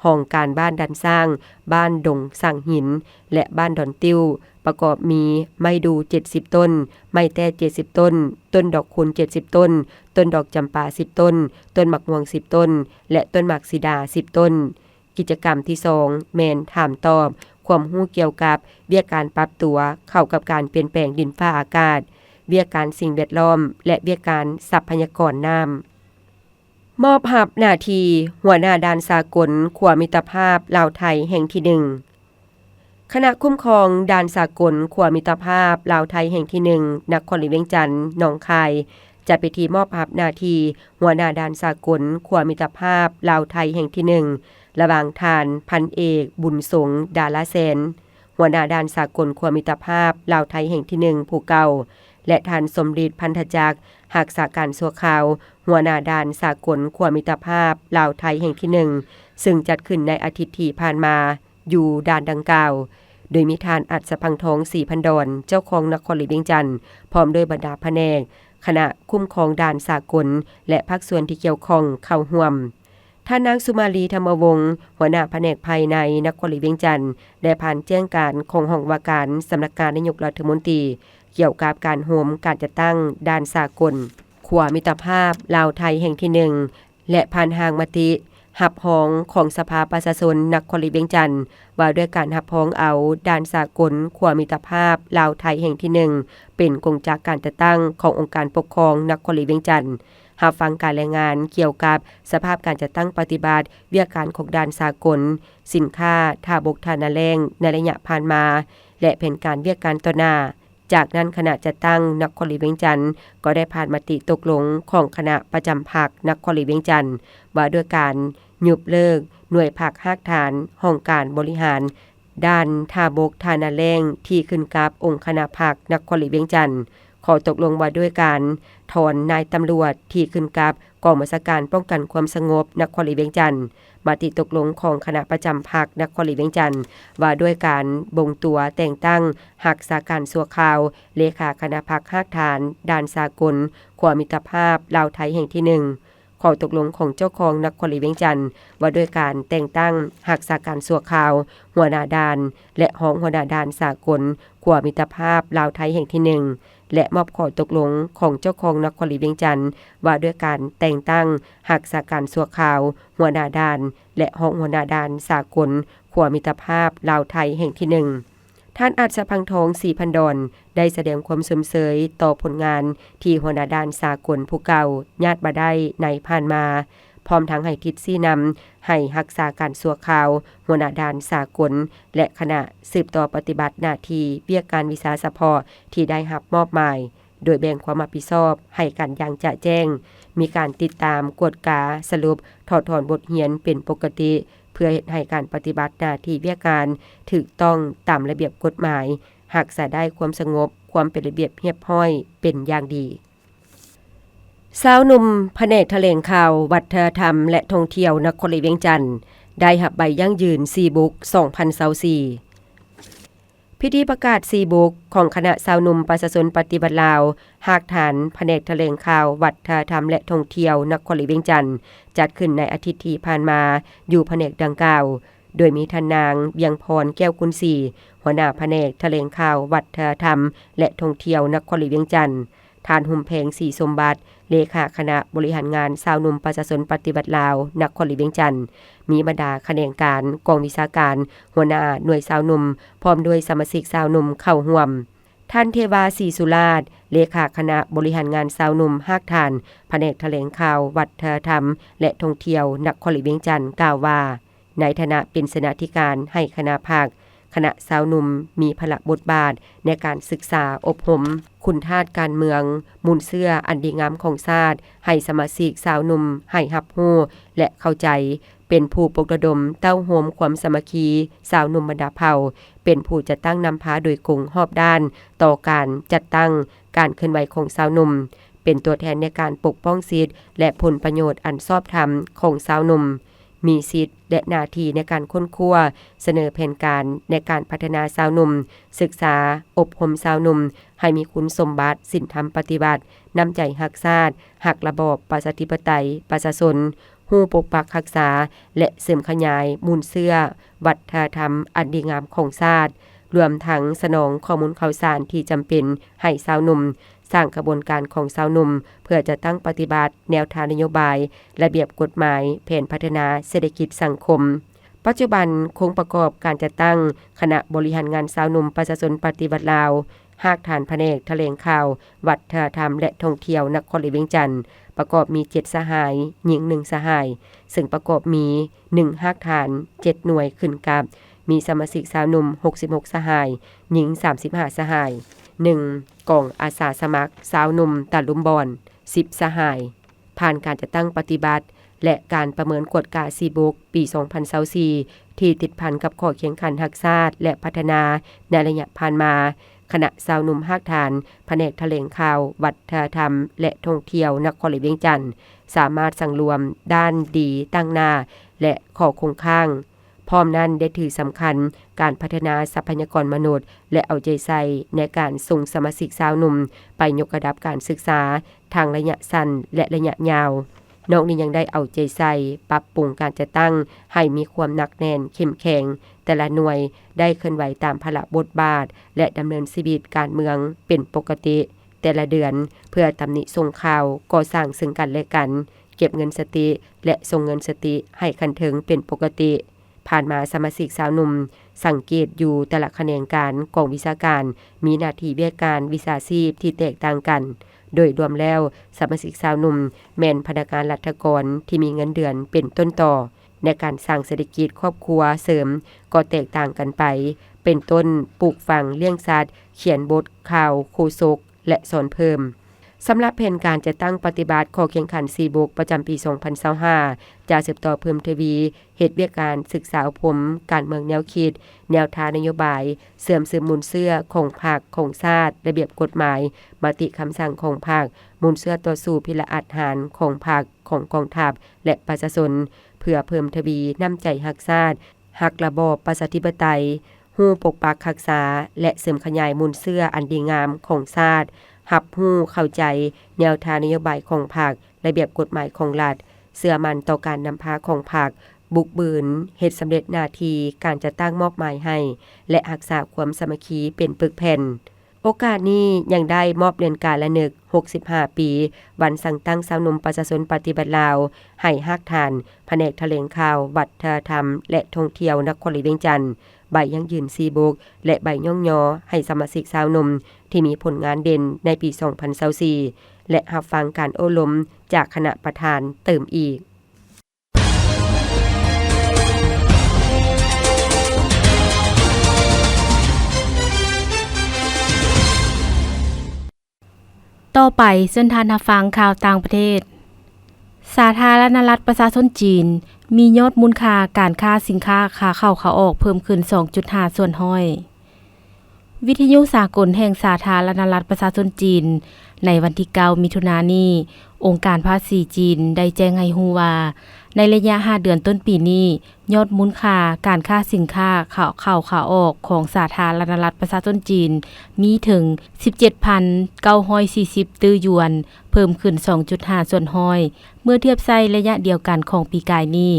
ຫ້ອງການບ້ານດ່ານຊ້າງ, ບ້ານດົງສ້າງຫີນ ແລະ ບ້ານດອນຕິ້ວ, ປະກອບມີໄມ້ດູ່ເຈັດສິບຕົ້ນ, ໄມ້ແຕ້ເຈັດສິບຕົ້ນ, ຕົ້ນດອກຄູນເຈັດສິບຕົ້ນ, ຕົ້ນດອກຈຳປາສິບຕົ້ນ, ຕົ້ນໝາກມ່ວງສິບຕົ້ນ ແລະ ຕົ້ນໝາກສີດາສິບຕົ້ນ. ກິດຈະກຳທີສອງ ແມ່ນຖາມຕອບຄວາມຮູ້ກ່ຽວກັບວຽກການປັບຕົວເຂົ້າກັບການປ່ຽນແປງດິນຟ້າອາກາດ, ວຽກການສິ່ງແວດລ້ອມ ແລະ ວຽກການຊັບພະຍາກອນນ້ຳ. ມອບຮັບໜ້າທີ່ຫົວໜ້າດ່ານສາກົນຂົວມິດຕະພາບລາວໄທແຫ່ງທີໜຶ່ງ. ຄະນະຄຸ້ມຄອງດ່ານສາກົນຂົວມິດຕະພາບລາວໄທແຫ່ງທີໜຶ່ງ ນະຄອນຫຼວງວຽງຈັນ, ໜອງຄາຍ ຈັດພິທີມອບຮັບໜ້າທີ່ຫົວໜ້າດ່ານສາກົນຂົວມິດຕະພາບລາວໄທແຫ່ງທີໜຶ່ງ ລະຫວ່າງທ່ານພັນເອກ ບຸນສົງ ດາລາແສນ ຫົວໜ້າດ່ານສາກົນຂົວມິດຕະພາບລາວໄທແຫ່ງທີໜຶ່ງຜູ້ເກົ່າ ແລະ ທ່ານ ສົມລິດ ພັນທະຈັກ ຮັກສາການຊົ່ວຄາວ ຫົວໜ້າດ່ານສາກົນຂົວມິດຕະພາບລາວໄທແຫ່ງທີໜຶ່ງ ຊຶ່ງຈັດຂຶ້ນໃນອາທິດທີ່ຜ່ານມາ ຢູ່ດ່ານດັ່ງກ່າວ, ໂດຍມີທ່ານ ອັດສະພັງທອງ ສີພັນດອນ ເຈົ້າຄອງນະຄອນຫຼວງວຽງຈັນ ພ້ອມດ້ວຍບັນດາພະແນກ, ຄະນະຄຸ້ມຄອງດ່ານສາກົນ ແລະ ພາກສ່ວນທີ່ກ່ຽວຂ້ອງເຂົ້າຮ່ວມ. ທ່ານນາງ ສຸມາລີ ທຳມະວົງ ຫົວໜ້າພະແນກພາຍໃນນະຄອນຫຼວງວຽງຈັນ ໄດ້ຜ່ານແຈ້ງການຂອງຫ້ອງວ່າການສຳນັກງານນາຍົກລັດຖະມົນຕີ ກ່ຽວກັບການໂຮມການຈັດຕັ້ງດ່ານສາກົນຂົວມິດຕະພາບລາວໄທແຫ່ງທີໜຶ່ງ ແລະ ຜ່ານຮ່າງມະຕິຮັບຮອງຂອງສະພາປະຊາຊົນນະຄອນຫຼວງວຽງຈັນ ວ່າດ້ວຍການຮັບຮອງເອົາດ່ານສາກົນຂົວມິດຕະພາບລາວໄທແຫ່ງທີໜຶ່ງ ເປັນກົງຈັກການຈັດຕັ້ງຂອງອົງການປົກຄອງນະຄອນຫຼວງວຽງຈັນ, ຮັບຟັງການລາຍງານກ່ຽວກັບສະພາບການຈັດຕັ້ງປະຕິບັດວຽກການຂອງດ່ານສາກົນ, ສິນຄ້າ, ທ່າບົກ, ທ່ານ້າແລ້ງ ໃນໄລຍະຜ່ານມາ ແລະ ແຜນການວຽກງານຕໍ່ໜ້າ. ຈາກນັ້ນ, ຄະນະຈັດຕັ້ງນະຄອນຫຼວງວຽງຈັນ ກໍໄດ້ຜ່ານມະຕິຕົກລົງຂອງຄະນະປະຈຳພັກນະຄອນຫຼວງວຽງຈັນ ວ່າດ້ວຍການຍຸບເລີກໜ່ວຍພັກຮາກຖານຫ້ອງການບໍລິຫານດ່ານທ່າບົກ ທ່ານ້າແລ້ງ ທີ່ຂຶ້ນກັບອົງຄະນະພັກນະຄອນຫຼວງວຽງຈັນ, ຂໍ້ຕົກລົງວ່າດ້ວຍການຖອນນາຍຕຳຫຼວດທີ່ຂຶ້ນກັບ ກອງບັນຊາການປ້ອງກັນຄວາມສະຫງົບນະຄອນຫຼວງວຽງຈັນ, ມະຕິຕົກລົງຂອງຄະນະປະຈຳພັກນະຄອນຫຼວງວຽງຈັນ ວ່າດ້ວຍການບົ່ງຕົວແຕ່ງຕັ້ງຮັກສາການຊົ່ວຄາວ ເລຂາຄະນະພັກຮາກຖານດ່ານສາກົນ ຂົວມິດຕະພາບລາວໄທແຫ່ງທີໜຶ່ງ, ຂໍ້ຕົກລົງຂອງເຈົ້າຄອງນະຄອນຫຼວງວຽງຈັນ ວ່າດ້ວຍການແຕ່ງຕັ້ງຮັກສາການຊົ່ວຄາວ ຫົວໜ້າດ່ານ ແລະ ຮອງຫົວໜ້າດ່ານສາກົນ ຂົວມິດຕະພາບລາວໄທແຫ່ງທີໜຶ່ງ ແລະ ມອບຂໍ້ຕົກລົງຂອງເຈົ້າຄອງນະຄອນຫຼວງວຽງຈັນ ວ່າດ້ວຍການແຕ່ງຕັ້ງຮັກສາການຊົ່ວຄາວ ຫົວໜ້າດ່ານ ແລະ ຮອງຫົວໜ້າດ່ານສາກົນ ຂົວມິດຕະພາບລາວໄທແຫ່ງທີໜຶ່ງ. ທ່ານ ອາດສະພັງທອງ ສີພັນດອນ ໄດ້ສະແດງຄວາມຊົມເຊີຍຕໍ່ຜົນງານທີ່ຫົວໜ້າດ່ານສາກົນຜູ້ເກົ່າຍາດມາໄດ້ໃນຜ່ານມາ, ພ້ອມທັງໃຫ້ທິດຊີ້ນຳໃຫ້ຮັກສາການຊົ່ວຄາວ ຫົວໜ້າດ່ານສາກົນ ແລະ ຄະນະ ສືບຕໍ່ປະຕິບັດໜ້າທີ່ວຽກງານວິຊາສະເພາະທີ່ໄດ້ຮັບມອບໝາຍ, ໂດຍແບ່ງຄວາມຮັບຜິດຊອບໃຫ້ກັນຢ່າງຈະແຈ້ງ, ມີການຕິດຕາມ, ກວດກາ, ສະຫຼຸບ, ຖອດຖອນບົດຮຽນເປັນປົກກະຕິ, ເພື່ອເຮັດໃຫ້ການປະຕິບັດໜ້າທີ່ວຽກງານຖືກຕ້ອງຕາມລະບຽບກົດໝາຍ, ຮັກສາໄດ້ຄວາມສະຫງົບ, ຄວາມເປັນລະບຽບຮຽບຮ້ອຍເປັນຢ່າງດີ. ຊາວໜຸ່ມພະແນກຖະແຫຼງຂ່າວ, ວັດທະນະທຳ ແລະ ທ່ອງທ່ຽວນະຄອນຫຼວງວຽງຈັນ ໄດ້ຮັບໃບຢັ້ງຢືນ ຊີບຸກ ສອງພັນຊາວສີ່. ພິທີປະກາດ ຊີບຸກ ຂອງຄະນະຊາວໜຸ່ມປະຊາຊົນປະຕິວັດລາວ, ຮາກຖານພະແນກຖະແຫຼງຂ່າວ, ວັດທະນະທຳ ແລະ ທ່ອງທ່ຽວນະຄອນຫຼວງວຽງຈັນ ຈັດຂຶ້ນໃນອາທິດທີ່ຜ່ານມາ ຢູ່ພະແນກດັ່ງກ່າວ, ໂດຍມີທ່ານນາງ ວຽງພອນ ແກ້ວກຸນສີ ຫົວໜ້າພະແນກຖະແຫຼງຂ່າວ, ວັດທະນະທຳ ແລະ ທ່ອງທ່ຽວນະຄອນຫຼວງວຽງຈັນ, ທ່ານ ຫຸມແພງ ສີສົມບັດ ເລຂາຄະນະບໍລິຫານງານຊາວໜຸ່ມປະຊາຊົນປະຕິວັດລາວ ນະຄອນຫຼວງວຽງຈັນ, ມີບັນດາຂະແໜງການ, ກອງວິຊາການ, ຫົວໜ້າໜ່ວຍຊາວໜຸ່ມ ພ້ອມດ້ວຍສະມາຊິກຊາວໜຸ່ມເຂົ້າຮ່ວມ. ທ່ານ ເທວາ ສີສຸລາດ ເລຂາຄະນະບໍລິຫານງານຊາວໜຸ່ມຮາກຖານ ພະແນກຖະແຫຼງຂ່າວ, ວັດທະນະທຳ ແລະ ທ່ອງທ່ຽວນະຄອນຫຼວງວຽງຈັນ ກ່າວວ່າ, ໃນຖານະເປັນເສນາທິການໃຫ້ຄະນະພັກ, ຄະນະຊາວໜຸ່ມມີພາລະບົດບາດໃນການສຶກສາອົບຮົມຄຸນທາດການເມືອງ, ມູນເຊື້ອອັນດີງາມຂອງຊາດ ໃຫ້ສະມາຊິກຊາວໜຸ່ມໃຫ້ຮັບຮູ້ ແລະ ເຂົ້າໃຈ, ເປັນຜູ້ປຸກລະດົມເຕົ້າໂຮມຄວາມສາມັກຄີຊາວໜຸ່ມບັນດາເຜົ່າ, ເປັນຜູ້ຈັດຕັ້ງນຳພາໂດຍກົງຮອບດ້ານຕໍ່ການຈັດຕັ້ງການເຄື່ອນໄຫວຂອງຊາວໜຸ່ມ, ເປັນຕົວແທນໃນການປົກປ້ອງສິດ ແລະ ຜົນປະໂຫຍດອັນຊອບທຳຂອງຊາວໜຸ່ມ, ມີສິດ ແລະ ໜ້າທີ່ໃນການຄົ້ນຄວ້າ, ສະເໜີແຜນການໃນການພັດທະນາຊາວໜຸ່ມ, ສຶກສາອົບຮົມຊາວໜຸ່ມໃຫ້ມີຄຸນສົມບັດ, ສິນທຳປະຕິວັດ, ນ້ຳໃຈຮັກຊາດ, ຮັກລະບອບປະຊາທິປະໄຕ, ປະຊາຊົນ, ຮູ້ປົກປັກຮັກສາ ແລະ ເສີມຂະຫຍາຍມູນເຊື້ອວັດທະນະທຳອັນດີງາມຂອງຊາດ, ລວມທັງສະໜອງຂໍ້ມູນຂ່າວສານທີ່ຈຳເປັນໃຫ້ຊາວໜຸ່ມ, ສ້າງຂະບວນການຂອງຊາວໜຸ່ມ ເພື່ອຈັດຕັ້ງປະຕິບັດແນວທາງນະໂຍບາຍ, ລະບຽບກົດໝາຍ, ແຜນພັດທະນາເສດຖະກິດສັງຄົມ. ປັດຈຸບັນ, ໂຄງປະກອບການຈັດຕັ້ງຄະນະບໍລິຫານງານຊາວໜຸ່ມປະຊາຊົນປະຕິວັດລາວ, ຮາກຖານພະແນກຖະແຫຼງຂ່າວ, ວັດທະນະທຳ ແລະ ທ່ອງທ່ຽວນະຄອນຫຼວງວຽງຈັນ ປະກອບມີເຈັດສະຫາຍ, ຍິງໜຶ່ງສະຫາຍ, ເຊິ່ງປະກອບມີ ໜຶ່ງຮາກຖານ, ເຈັດໜ່ວຍຂຶ້ນກັບ, ມີສະມາຊິກຊາວໜຸ່ມ ຫົກສິບຫົກສະຫາຍ, ຍິງ ສາມສິບຫ້າສະຫາຍ, ໜຶ່ງກອງອາສາສະໝັກຊາວໜຸ່ມຕະລຸມບອນ, ສິບສະຫາຍ. ຜ່ານການຈັດຕັ້ງປະຕິບັດ ແລະ ການປະເມີນກວດກາ ຊີບຸກ ປີສອງພັນຊາວສີ່ ທີ່ຕິດພັນກັບຂໍ້ແຂ່ງຂັນຮັກຊາດ ແລະ ພັດທະນາໃນໄລຍະຜ່ານມາ, ຄະນະຊາວໜຸ່ມຮາກຖານ ພະແນກຖະແຫຼງຂ່າວ, ວັດທະນະທຳ ແລະ ທ່ອງທ່ຽວນະຄອນຫຼວງວຽງຈັນ ສາມາດສັງລວມດ້ານດີ, ຕັ້ງໜ້າ ແລະ ຂໍ້ຄົງຄ້າງ. ພ້ອມນັ້ນໄດ້ຖືສຳຄັນການພັດທະນາຊັບພະຍາກອນມະນຸດ ແລະ ເອົາໃຈໃສ່ໃນການສົ່ງສະມາຊິກຊາວໜຸ່ມໄປຍົກລະດັບການສຶກສາທັງໄລຍະສັ້ນ ແລະ ໄລຍະຍາວ. ນອກນີ້ຍັງໄດ້ເອົາໃຈໃສ່ປັບປຸງການຈັດຕັ້ງໃຫ້ມີຄວາມໜັກແໜ້ນເຂັ້ມແຂງ, ແຕ່ລະໜ່ວຍໄດ້ເຄື່ອນໄຫວຕາມພາລະບົດບາດ ແລະ ດຳເນີນຊີວິດການເມືອງເປັນປົກກະຕິແຕ່ລະເດືອນ ເພື່ອຕຳໜິສົ່ງຂ່າວ, ກໍ່ສ້າງເຊິ່ງກັນ ແລະ ກັນ, ເກັບເງິນສະຕິ ແລະ ສົ່ງເງິນສະຕິໃຫ້ຂັ້ນເທິງເປັນປົກກະຕິ. ຜ່ານມາສະມາຊິກຊາວໜຸ່ມສັງເກດຢູ່ແຕ່ລະຂະແໜງການຂອງວິຊາການ ມີໜ້າທີ່ວຽກງານວິຊາຊີບທີ່ແຕກຕ່າງກັນ. ໂດຍລວມແລ້ວ, ສະມາຊິກຊາວໜຸ່ມແມ່ນພະນັກງານລັດຖະກອນທີ່ມີເງິນເດືອນເປັນຕົ້ນຕໍ. ໃນການສ້າງເສດຖະກິດຄອບຄົວເສີມກໍແຕກຕ່າງກັນໄປ, ເປັນຕົ້ນ ປູກຝັງ, ລ້ຽງສັດ, ຂຽນບົດຂ່າວໂຄສົກ ແລະ ສອນເພີ່ມ. ສຳລັບແຜນການຈັດຕັ້ງປະຕິບັດຂໍ້ແຂ່ງຂັນຊີບຸກປະຈຳປີສອງພັນຊາວຫ້າ ຈະສືບຕໍ່ເພີ່ມທະວີເຮັດວຽກການສຶກສາອົບຮົມການເມືອງແນວຄິດ, ແນວທາງນະໂຍບາຍ, ເຊື່ອມຊຶມມູນເຊື້ອຂອງພັກ, ຂອງຊາດ, ລະບຽບກົດໝາຍ, ມະຕິຄຳສັ່ງຂອງພັກ, ມູນເຊື້ອຕໍ່ສູ້ພິລະອາດຫານຂອງພັກ, ຂອງກອງທັບ ແລະ ປະຊາຊົນ ເພື່ອເພີ່ມທະວີນ້ຳໃຈຮັກຊາດ, ຮັກລະບອບປະຊາທິປະໄຕ, ຮູ້ປົກປັກຮັກສາ ແລະ ເສີມຂະຫຍາຍມູນເຊື້ອອັນດີງາມຂອງຊາດ, ຮັບຮູ້ເຂົ້າໃຈແນວທາງນະໂຍບາຍຂອງພັກ, ລະບຽບກົດໝາຍຂອງລັດ, ເຊື່ອໝັ້ນຕໍ່ການນຳພາຂອງພັກ, ບຸກບືນເຮັດສຳເລັດໜ້າທີ່ການຈັດຕັ້ງມອບໝາຍໃຫ້ ແລະ ຮັກສາຄວາມສາມັກຄີເປັນປຶກແຜ່ນ. ໂອກາດນີ້ຍັງໄດ້ມອບເດືອນການລະນຶກຫົກສິບຫ້າປີ ວັນສ້າງຕັ້ງຊາວໜຸ່ມປະຊາຊົນປະຕິວັດລາວ ໃຫ້ຮາກຖານພະແນກຖະແຫຼງຂ່າວ, ວັດທະນະທຳ ແລະ ທ່ອງທ່ຽວນະຄອນຫຼວງວຽງຈັນ, ໃບຢັ້ງຢືນຊີ້ບຸກ ແລະ ໃບຍ້ອງຍໍໃຫ້ສະມາຊິກຊາວໜຸ່ມທີ່ມີຜົນງານເດັ່ນໃນປີສອງພັນຊາວສີ່ ແລະ ຮັບຟັງການໂອ້ລົມຈາກຄະນະປະທານເຕີມອີກ. ຕໍ່ໄປເຊີນທ່ານຮັບຟັງຂ່າວຕ່າງປະເທດ. ສາທາລະນະລັດປະຊາຊົນຈີນ ມີຍອດມູນຄ່າການຄ້າສິນຄ້າຂາເຂົ້າຂາອອກເພີ່ມຂຶ້ນສອງຈຸດຫ້າສ່ວນຮ້ອຍ. ວິທະຍຸສາກົນແຫ່ງສາທາລະນະລັດປະຊາຊົນຈີນ ໃນວັນທີເກົ້າ ມິຖຸນານີ້, ອົງການພາສີຈີນໄດ້ແຈ້ງໃຫ້ຮູ້ວ່າ ໃນໄລຍະຫ້າເດືອນຕົ້ນປີນີ້, ຍອດມູນຄ່າການຄ້າສິນຄ້າຂາເຂົ້າຂາອອກຂອງສາທາລະນະລັດປະຊາຊົນຈີນ ມີເຖິງສິບເຈັດພັນເກົ້າຮ້ອຍສີ່ສິບຕື້ຢວນ, ເພີ່ມຂຶ້ນສອງຈຸດຫ້າສ່ວນຮ້ອຍ ເມື່ອທຽບໃສ່ໄລຍະດຽວກັນຂອງປີກາຍນີ້.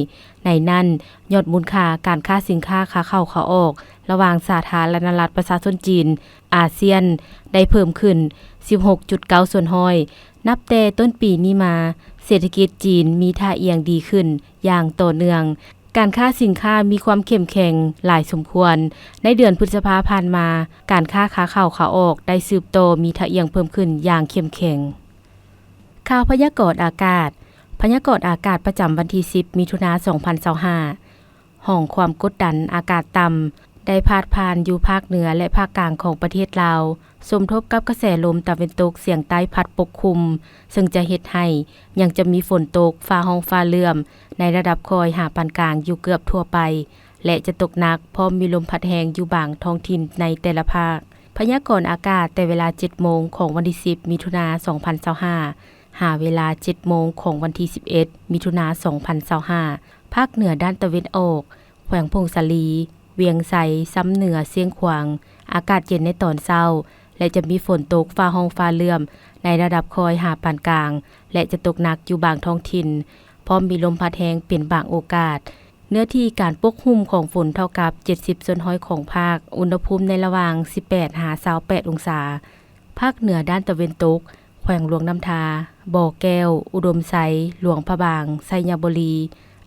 ໃນນັ້ນ, ຍອດມູນຄ່າການຄ້າສິນຄ້າຂາເຂົ້າຂາອອກ ລະຫວ່າງສາທາລະນະລັດປະຊາຊົນຈີນ ອາຊຽນ ໄດ້ເພີ່ມຂຶ້ນສິບຫົກຈຸດເກົ້າສ່ວນຮ້ອຍ. ນັບແຕ່ຕົ້ນປີນີ້ມາ, ເສດຖະກິດຈີນມີທ່າອ່ຽງດີຂຶ້ນຢ່າງຕໍ່ເນື່ອງ. ການຄ້າສິນຄ້າມີຄວາມເຂັ້ມແຂງຫຼາຍສົມຄວນ. ໃນເດືອນພຶດສະພາຜ່ານມາ, ການຄ້າຂາເຂົ້າຂາອອກໄດ້ສືບຕໍ່ມີທ່າອ່ຽງເພີ່ມຂຶ້ນຢ່າງເຂັ້ມແຂງ. ຂ່າວພະຍາກອນອາກາດ. ພະຍາກອນອາກາດປະຈຳວັນທີສິບ ມິຖຸນາ ສອງພັນຊາວຫ້າ. ຮ່ອງຄວາມກົດດັນອາກາດຕ່ຳໄດ້ພາດຜ່ານຢູ່ພາກເໜືອ ແລະ ພາກກາງຂອງປະເທດລາວ, ສົມທົບກັບກະແສລົມຕາເວັນຕົກສຽງໃຕ້ພັດປົກຄຸມ, ເຊິ່ງຈະເຮັດໃຫ້ຍັງຈະມີຝົນຕົກ, ຟ້າຮ້ອງຟ້າເຫຼື້ອມ ໃນລະດັບຄ່ອຍຫາປານກາງຢູ່ເກືອບທົ່ວໄປ ແລະ ຈະຕົກໜັກ ພ້ອມມີລົມພັດແຮງຢູ່ບາງທ້ອງຖິ່ນໃນແຕ່ລະພາກ. ພະຍາກອນອາກາດແຕ່ເວລາເຈັດໂມງຂອງວັນທີສິບ ມິຖຸນາ ສອງພັນຊາວຫ້າ ຫາເວລາເຈັດໂມງຂອງວັນທີສິບເອັດ ມິຖຸນາ ສອງພັນຊາວຫ້າ. ພາກເໜືອດ້ານຕາເວັນອອກ, ແຂວງຜົ້ງສາລີ, ວຽງໄຊ, ຊຳເໜືອ, ຊຽງຂວາງ, ອາກາດເຢັນໃນຕອນເຊົ້າ ແລະ ຈະມີຝົນຕົກ, ຟ້າຮ້ອງ, ຟ້າເຫຼື້ອມ ໃນລະດັບຄ່ອຍຫາປານກາງ ແລະ ຈະຕົກໜັກຢູ່ບາງທ້ອງຖິ່ນ, ພ້ອມມີລົມພັດແຮງເປັນບາງໂອກາດ. ເນື້ອທີ່ການປົກຫຸ້ມຂອງຝົນເທົ່າກັບເຈັດສິບສ່ວນຮ້ອຍຂອງພາກ, ອຸນຫະພູມໃນລະຫວ່າງສິບແປດຫາຊາວແປດອົງສາ. ພາກເໜືອດ້ານຕາເວັນຕົກ, ແຂວງຫຼວງນ້ຳທາ, ບໍ່ແກ້ວ, ອຸດົມໄຊ, ຫຼວງພະບາງ, ໄຊຍະບູລີ,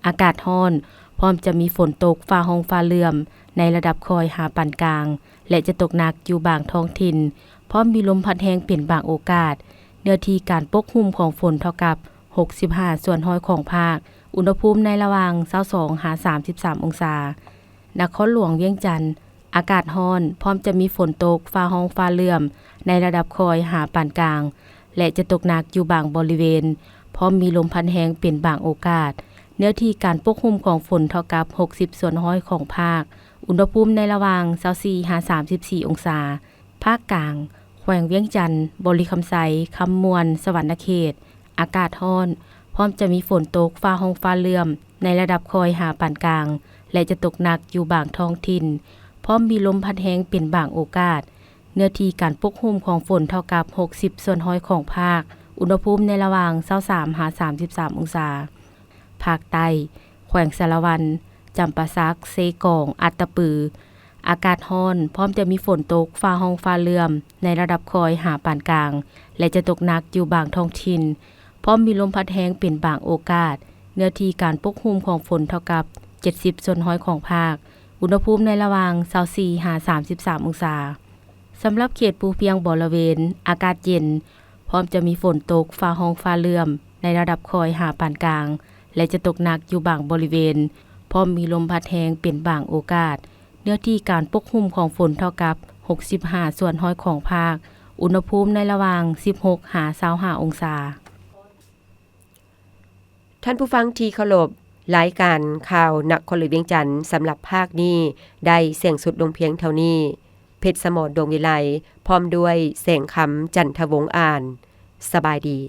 ອາກາດຮ້ອນ, ພ້ອມຈະມີຝົນຕົກ, ຟ້າຮ້ອງ, ຟ້າເຫຼື້ອມ ໃນລະດັບຄ່ອຍຫາປານກາງ ແລະ ຈະຕົກໜັກຢູ່ບາງທ້ອງຖິ່ນ, ພ້ອມມີລົມພັດແຮງເປັນບາງໂອກາດ. ເນື້ອທີ່ການປົກຫຸ້ມຂອງຝົນເທົ່າກັບຫົກສິບຫ້າສ່ວນຮ້ອຍຂອງພາກ, ອຸນຫະພູມໃນລະຫວ່າງຊາວສອງຫາສາມສິບສາມອົງສາ. ນະຄອນຫຼວງວຽງຈັນ, ອາກາດຮ້ອນ, ພ້ອມຈະມີຝົນຕົກ, ຟ້າຮ້ອງ, ຟ້າເຫຼື້ອມ ໃນລະດັບຄ່ອຍຫາປານກາງ ແລະ ຈະຕົກໜັກຢູ່ບາງບໍລິເວນ, ພ້ອມມີລົມພັດແຮງເປັນບາງໂອກາດ. ເນື້ອທີ່ການປົກຫຸ້ມຂອງຝົນເທົ່າກັບຫົກສິບສ່ວນຮ້ອຍຂອງພາກ, ອຸນຫະພູມໃນລະຫວ່າງຊາວສີ່ຫາສາມສິບສີ່ອົງສາ. ພາກກາງ, ແຂວງວຽງຈັນ, ບໍລິຄຳໄຊ, ຄຳມ່ວນ, ສະຫວັນນະເຂດ, ອາກາດຮ້ອນ, ພ້ອມຈະມີຝົນຕົກ, ຟ້າຮ້ອງ, ຟ້າເຫຼື້ອມ ໃນລະດັບຄ່ອຍຫາປານກາງ ແລະ ຈະຕົກໜັກຢູ່ບາງທ້ອງຖິ່ນ, ພ້ອມມີລົມພັດແຮງເປັນບາງໂອກາດ. ເນື້ອທີ່ການປົກຫຸ້ມຂອງຝົນເທົ່າກັບຫົກສິບສ່ວນຮ້ອຍຂອງພາກ, ອຸນຫະພູມໃນລະຫວ່າງຊາວສາມຫາສາມສິບສາມອົງສາ. ພາກໃຕ້, ແຂວງສາລະວັນ, ຈຳປາສັກ, ເຊກອງ, ອັດຕະປື, ອາກາດຮ້ອນ, ພ້ອມຈະມີຝົນຕົກ, ຟ້າຮ້ອງ, ຟ້າເຫຼື້ອມ ໃນລະດັບຄ່ອຍຫາປານກາງ ແລະ ຈະຕົກໜັກຢູ່ບາງທ້ອງຖິ່ນ, ພ້ອມມີລົມພັດແຮງເປັນບາງໂອກາດ. ເນື້ອທີ່ການປົກຫຸ້ມຂອງຝົນເທົ່າກັບເຈັດສິບສ່ວນຮ້ອຍຂອງພາກ, ອຸນຫະພູມໃນລະຫວ່າງຊາວສີ່ຫາສາມສິບສາມອົງສາ. ສຳລັບເຂດພູພຽງບໍລະເວນ, ອາກາດເຢັນ, ພ້ອມຈະມີຝົນຕົກ, ຟ້າຮ້ອງ, ຟ້າເຫຼື້ອມ ໃນລະດັບຄ່ອຍຫາປານກາງ ແລະ ຈະຕົກໜັກຢູ່ບາງບໍລິເວນ, ພ້ອມມີລົມພັດແຮງເປັນບາງໂອກາດ. ເນື້ອທີ່ການປົກຫຸ້ມຂອງຝົນເທົ່າກັບຫົກສິບຫ້າສ່ວນຮ້ອຍຂອງພາກ, ອຸນຫະພູມໃນລະຫວ່າງສິບຫົກຫາຊາວຫ້າອົງສາ. ທ່ານຜູ້ຟັງທີ່ເຄົາລົບ, ລາຍການຂ່າວນະຄອນຫຼວງວຽງຈັນສຳລັບພາກນີ້ໄດ້ສິ້ນສຸດລົງພຽງເທົ່ານີ້. ເພັດສະໝອນ ດວງວິໄລ ພ້ອມດ້ວຍ ແສງຄຳ ຈັນທະວົງ ອ່ານ. ສະບາຍດີ.